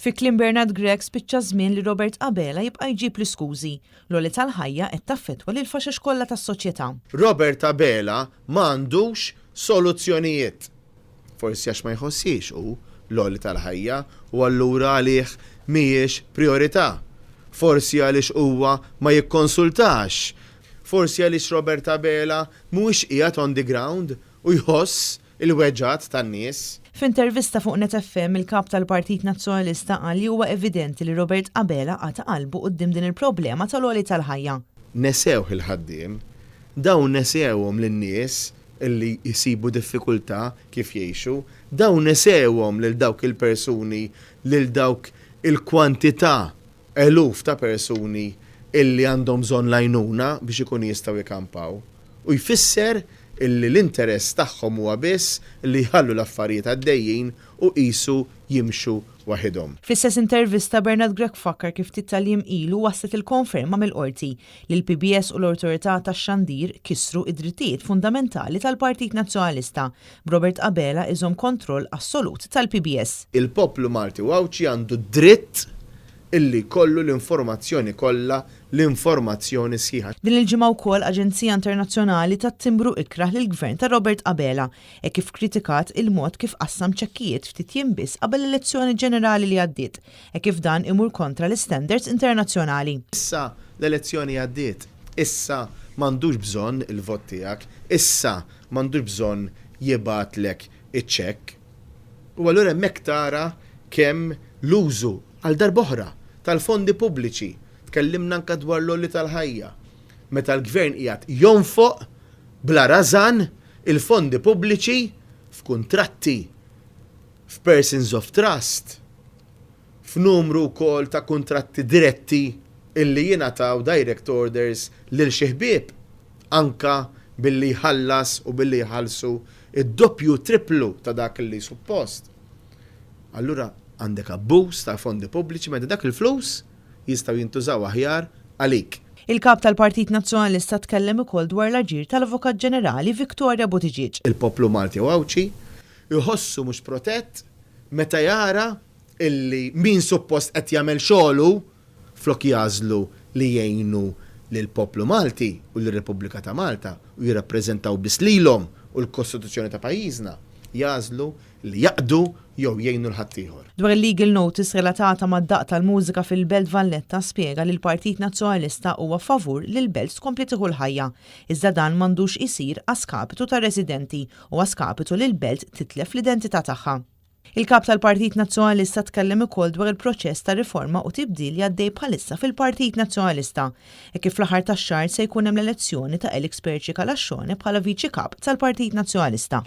Fi kliem Bernard Grech spiċċa ż-żmien li Robert Abela jibqa' jġib l-iskużi. L-għoli tal-ħajja qed taffettwa lill-faxex kollha tas-soċjetà. Robert Abela ma għandux soluzzjonijiet. Forsi għax ma jħosshiex hu l-għoli tal-ħajja u allura għalih mhijiex prijorità. Forsi għaliex huwa ma jikkonsultax. Forsi għaliex Robert Abela mhuwiex qiegħed on the ground u jħoss il-weġgħat tan-nies. F'intervista fuq Net FM, il-Kap tal-Partit Nazzjonalista qal li huwa evidenti li Robert Abela qata' qalbu quddiem din il-problema tal-għoli tal-ħajja. Nesewh il-ħaddiem. Dawn nesewhom lin-nies li jsibu diffikultà kif jgħixu. Dawn nesewhom lil dawk il-persuni, lil dawk il-kwantità, eluf ta' persuni illi għandhom bżonn l-għajnuna biex ikunu jistgħu jkampaw. U jfisser illi l-interess tagħhom huwa biss li jħallu l-affarijiet għaddejjin u qisu jimxu waħidhom. Fl-istess intervista Bernard Grech fakkar kif ftit tal-jiem ilu waslet il-konferma mill-Qorti li l-PBS u l-Awtorità tax-Xandir kisru id-drittijiet fundamentali tal-Partit Nazzjonalista, b'Robert Abela iżomm kontroll assolut tal-PBS. Il-poplu Malti u Għawdxi għandu dritt illi jkollu l-informazzjoni kollha, l-informazzjoni sħiħa. Din il-ġimgħa wkoll aġenzija internazzjonali tat timbru ikrah lill-Gvern ta' Robert Abela hekk kif kkritikat il-mod kif qassam ċekkijiet ftit jiem biss qabel l-elezzjoni ġenerali li għaddiet, hekk kif dan imur kontra l-istandards internazzjonali. Issa l-elezzjoni għaddiet, issa m'għandux bżonn il-vot tiegħek, issa m'għandux bżonn jibgħatlek iċ-ċekk. U allura hemmhekk tara kemm l-użu, għal darb'oħra, tal-fondi pubbliċi, tkellimna anke dwar l-għoli tal-ħajja, meta l-Gvern qiegħed jonfoq bla rażan il-fondi pubbliċi f'kuntratti, f'persons of trust, f'numru wkoll ta' kuntratti diretti illi jingħataw direct orders lil xi ħbieb, anke billi jħallas u billi jħallsu d-doppju u tripplu ta' dak li suppost. Allura għandek abbuż ta' fondi pubbliċi meta dak il-flus jistgħu jintużaw aħjar għalik. Il-Kap tal-Partit Nazzjonalista tkellem ukoll dwar l-aġir tal-Avukat Ġenerali Victoria Buttigieg. Il-poplu Malti u Għawdxi jħossu mhux protett meta jara illi min suppost qed jagħmel xogħlu flok jagħżlu li jgħinu lill-poplu Malti u lir-Repubblika ta' Malta u jirrappreżentaw biss lilhom u l-Kostituzzjoni ta' pajjiżna, jagħżlu li jaqdu jew jgħinu 'l ħaddieħor. Dwar il-legal notice relatata mad-daqq tal-mużika fil-Belt Valletta spjega li l-Partit Nazzjonalista huwa favur li l-Belt tkompli tieħu l-ħajja, iżda dan m'għandux isir a skapitu tar-residenti u a skapitu li l-Belt titlef l-identità tagħha. Il-Kap tal-Partit Nazzjonalista tkellem ukoll dwar il-proċess ta' riforma u tibdil li għaddej bħalissa fil-Partit Nazzjonalista, hekk kif fl-aħħar tax-xahar se jkun hemm l-elezzjoni ta' Alex Perci Calascione bħala Viċi Kap tal-Partit Nazzjonalista.